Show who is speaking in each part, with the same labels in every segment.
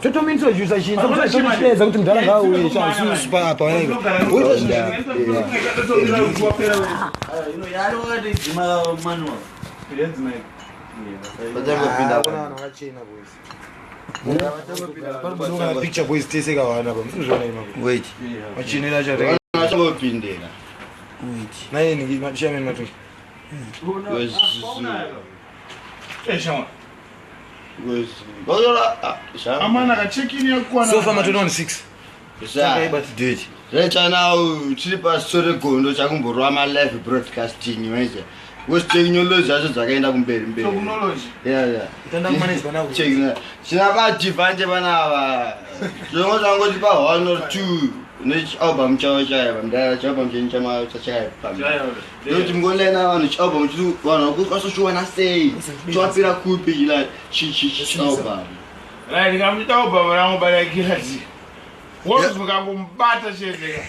Speaker 1: Totomintrodusa chintotoshedza kuti mudhara ngaauye chasusu papa woita picture boys tese kawana pa musizviona ipapo.
Speaker 2: Wait.
Speaker 1: Machinira acho
Speaker 2: achangopindira.
Speaker 1: Wait. Naye ni chairman matungi.
Speaker 3: Amana kachekini yakwana.
Speaker 1: Sofa matona on 6.
Speaker 2: Dude. Zvechana tiri pasore gondo chakumborwa ma live broadcasting manje. Because technology dzacho dzakaenda kumberi mberi.
Speaker 3: Technology.
Speaker 2: Yeah, yeah.
Speaker 1: Tanda kumanage vana ku.
Speaker 2: China ba divanje vana ava. Zvongo zvangoti pa 1 or 2 nechialbum chavo chaiva mdara chialbum chenyu chama chaiva. Ndokuti mungolaina vanhu chialbum chiri vanhu vakwasochiwana sei chowapira kupi chila chialbum.
Speaker 3: Right, ndikamuita album rangu barakirati. Woti mukangomubata chete.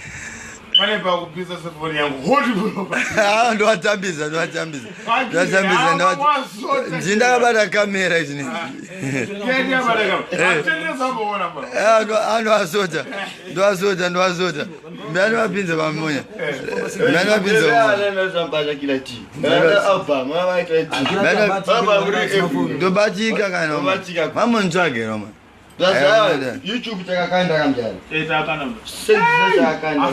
Speaker 3: Pane pakupisa sefoni yangu. Hoti bro.
Speaker 2: Ah, ndowatambisa ndowatambisa ndowatambisa ndini ndakabata kamera izvi ndowasota ndowasota ndowasota ndani vapinza pamonya ndani vapinza ndobatika kana mamontsvage roma
Speaker 4: YouTube takakanda kamjani.
Speaker 3: Eh, takakanda.
Speaker 4: Takakanda.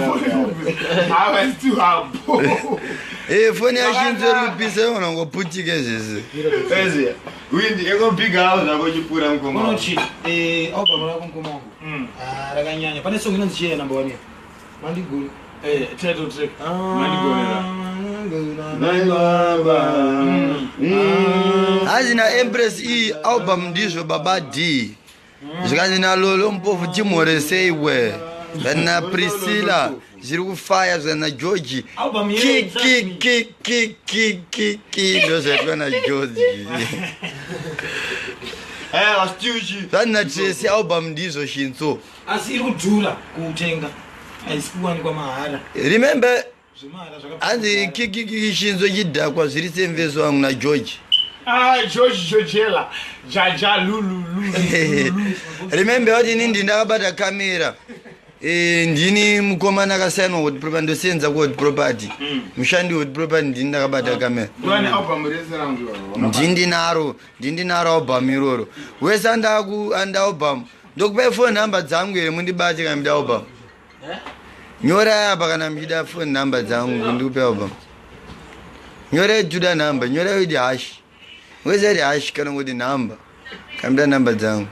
Speaker 2: Eh, foni yachinzo iri kupisa yona ngoputika zvese.
Speaker 4: Eze. Windi eko big house zvako chipura mukoma.
Speaker 1: Unochi eh album rako mukoma wangu. Ah, rakanyanya. Pane song inonzi chiya number 1 here. Mandigona.
Speaker 3: Eh, title track. Mandigonera.
Speaker 2: Hanzi na Empress E album ndizvo baba D. Zvikanzi na Lolo Mpofu timhoresei we. Zvikanzi na Priscilla zviri kufaya zvikanzi na George.
Speaker 1: Album
Speaker 2: Ki
Speaker 1: yeyo,
Speaker 2: ki ki ki ki ki ki ndozvaitwa na George.
Speaker 4: Eh, astiuchi.
Speaker 2: Zvikanzi na Tracy album ndizvo Shinso.
Speaker 1: Asi iri kudhura kutenga. Haisi kuwanikwa mahara.
Speaker 2: Remember
Speaker 1: Zvemahara zvakapinda.
Speaker 2: hanzi ki ki ki Shinso chidhakwa zviri semveso wangu na George.
Speaker 3: Ah, George Georgela. Jaja Lulu Lulu.
Speaker 2: Remember kuti ini ndini ndakabata kamera. Eh, ndini mukomana akasainwa kuti property ndosenza kuti property. Mushandi wekuti property ndini ndakabata kamera.
Speaker 3: Ndone album rese rangu.
Speaker 2: Ndini ndinaro, ndini ndinaro album iroro. Wese anda ku anda album. Ndokupai phone number dzangu here mundibate kana muchida album. Nyorai apa kana muchida phone number dzangu ndikupe album. Nyorai tuda number, nyorai kuti hash. Wese ari hash kana kuti number. Kana muchida number dzangu.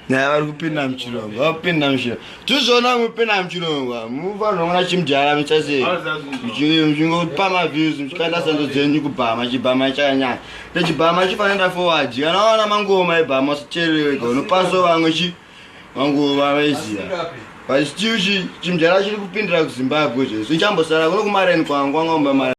Speaker 4: Naye vari kupinda muchirongwa, vapinda muchirongwa. Tuzviona mupinda muchirongwa, mufanira kuona chimudhara muchasei. Muchingopa maviews, muchikanda sando dzenyu kubhama, chibhama chakanyanya. Chibhama chifanira forward, kana waona mangoma ebhama usacherereka, unopaso vamwe chi mangoma vaiziva. But still chimudhara chiri kupindira kuZimbabwe zvese. Chambosara kuno kumareni kwangu, kwanga kumba mareni.